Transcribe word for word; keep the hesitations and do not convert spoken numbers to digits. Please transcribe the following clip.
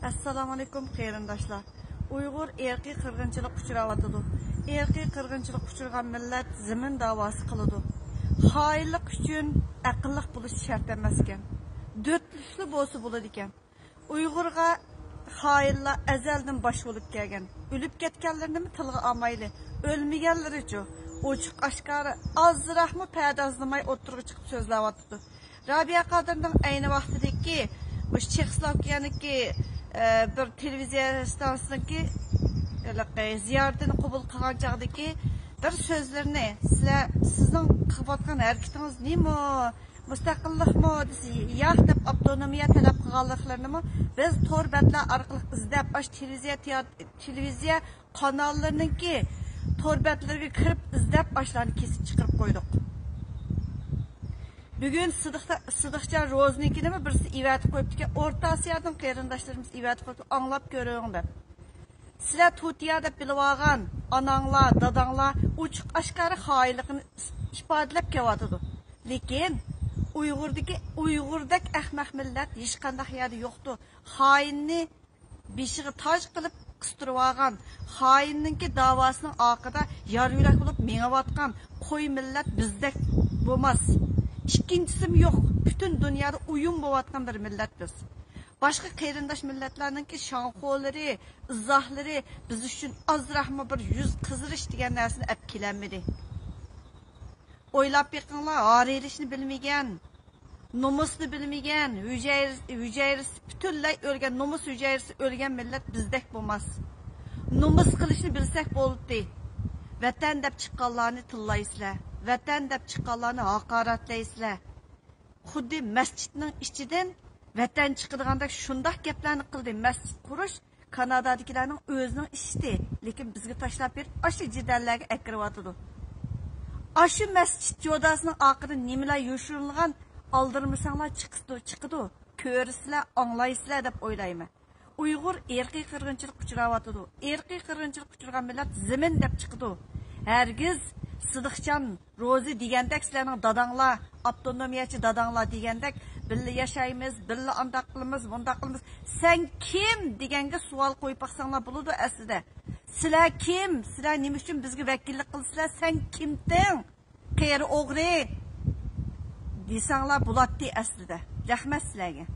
ئەسسالامۇئەلەيكۇم قېرىنداشلار. ئۇيغۇر ئىرقىي قىرغىنچىلىققا ئۇچراۋاتىدۇ. ئىرقىي قىرغىنچىلىققا ئۇچرىغان مىللەت زېمىن داۋاسى قىلىدۇ. خائىنلىق ئۈچۈن ئەقىللىق بولۇش شەرت ئەمەسكەن. دۆتلۈكلا بولسا بولىدىكەن. ئۇيغۇرغا خائىنلار ئەزەلدىن باش بولۇپ كەلگەن. ئۆلۈپ كەتكەنلىرىنىمۇ تىلغا ئالمايلى. ئۆلمىگەنلىرىچۇ؟ ئوچۇق ئاشكارا، ئازراقمۇ پەردازلىماي ئوتتۇرىغا چىقىپ سۆزلەۋاتىدۇ. رابىيە قادىرنىڭ ئەينى ۋاقتىدىكى مۇشۇ چېخوسلوۋاكىيەنىڭكى، ئە، بىر تېلېۋىزىيە ئىستانسىسىنىڭكى ھېلىقى زىيارىتىنى قوبۇل قىلغان چاغدىكى بىر سۆزلىرىنى، سىلەر، سىزنىڭ قىلىۋاتقان ھەرىكىتىڭىز نېمە؟ مۇستەقىللىقمۇ دېسە، ياق دەپ ئاپتونومىيە تەلەپ قىلغانلىقلىرىنىمۇ بىز تور بەتلەر ئارقىلىق ئىزدەپ، ئاشۇ تېلېۋىزىيە تىيات-، تېلېۋىزىيە قاناللىرىنىڭكى تور بەتلىرىگە كىرىپ ئىزدەپ، ئاشۇلارنى كېسىپ چىقىرىپ قويدۇق. بۈگۈن سىدىق-، سىدىقجان روزىنىڭكىنىمۇ بىرسى ئىۋەتە قويۇپتىكەن، ئورتا ئاسىيادىن قېرىنداشلىرىمىز ئىۋەتە قويۇپتۇ، ئاڭلاپ كۆرۈڭ دەپ. سىلەر تۇتىيا دەپ بىلىۋالغان ئاناڭلار، داداڭلار ئوچۇق ئاشكارا خائىنلىقىنى ئىپادىلەپ كېلىۋاتىدۇ. لېكىن ئۇيغۇردىكى، ئۇيغۇردەك ئەخمەق مىللەت ھېچقانداق يەردە يوقتۇ. خائىننى بېشىغا تاج قىلىپ قىستۇرۇۋالغان، خائىننىڭكى داۋاسىنىڭ ئارقىدا يار يۆلەك بولۇپ مېڭىۋاتقان قوي مىللەت بىزدەك بولماس. ئىككىنچىسىمۇ يوق، پۈتۈن دۇنيادا ئويۇن بولۇۋاتقان بىر مىللەت بىز. باشقا قېرىنداش مىللەتلەرنىڭكى شاڭخۇلىرى، ئىزاھلىرى بىز ئۈچۈن ئازراقمۇ بىر يۈز قىزىرىش دېگەن نەرسىنى ئەپ كېلەلمىدى. ئويلاپ بېقىڭلار، ھار ئېلىشنى بىلمىگەن، نومۇسنى بىلمىگەن، ھۈجەيرىسى، ھۈجەيرىسى پۈتۈنلەي ئۆلگەن، نومۇس ھۈجەيرىسى ئۆلگەن مىللەت بىزدەك بولماس. نومۇس قىلىشنى بىلسەك بولدى. ۋەتەن دەپ چىققانلارنى تىللايسىلەر. ۋەتەن دەپ چىققانلارنى ھاقارەتلەيسىلەر. خۇددى مەسچىتنىڭ ئىچىدىن ۋەتەن چىقىدىغاندەك شۇنداق گەپلەرنى قىلدى. مەسچىت قۇرۇش كانادادىكىلەرنىڭ ئۆزىنىڭ ئىشى، لېكىن بىزگە تاشلاپ بېرىپ، ئاشۇ جېدەللەرگە ئەكىرىۋاتىدۇ. ئاشۇ مەسچىت جوداسىنىڭ ئارقىدا نېمىلەر يوشۇرۇنغان، ئالدىرىمىساڭلار چىقىدۇ، چىقىدۇ، كۆرىسىلەر، ئاڭلايسىلەر دەپ ئويلايمەن. ئۇيغۇر ئىرقىي قىرغىنچىلىققا ئۇچراۋاتىدۇ. ئىرقىي قىرغىنچىلىققا ئۇچرىغان مىللەت زېمىن دەپ چىقىدۇ. ھەرگىز سىدىقجان روزى دېگەندەك، سىلەرنىڭ داداڭلار، ئاپتونومىيەچى داداڭلار دېگەندەك، بىللە ياشايمىز، بىللە ئانداق قىلىمىز، مۇنداق قىلىمىز. سەن كىم دېگەنگە سوئال قويۇپ باقساڭلار بولىدۇ ئەسلىدە. سىلەر كىم؟ سىلەر نېمە ئۈچۈن بىزگە ۋەكىللىك قىلىسىلەر؟ سەن كىمتىڭ؟ قېرى ئوغرى دېسەڭلار بولاتتى ئەسلىدە. رەھمەت سىلەرگە.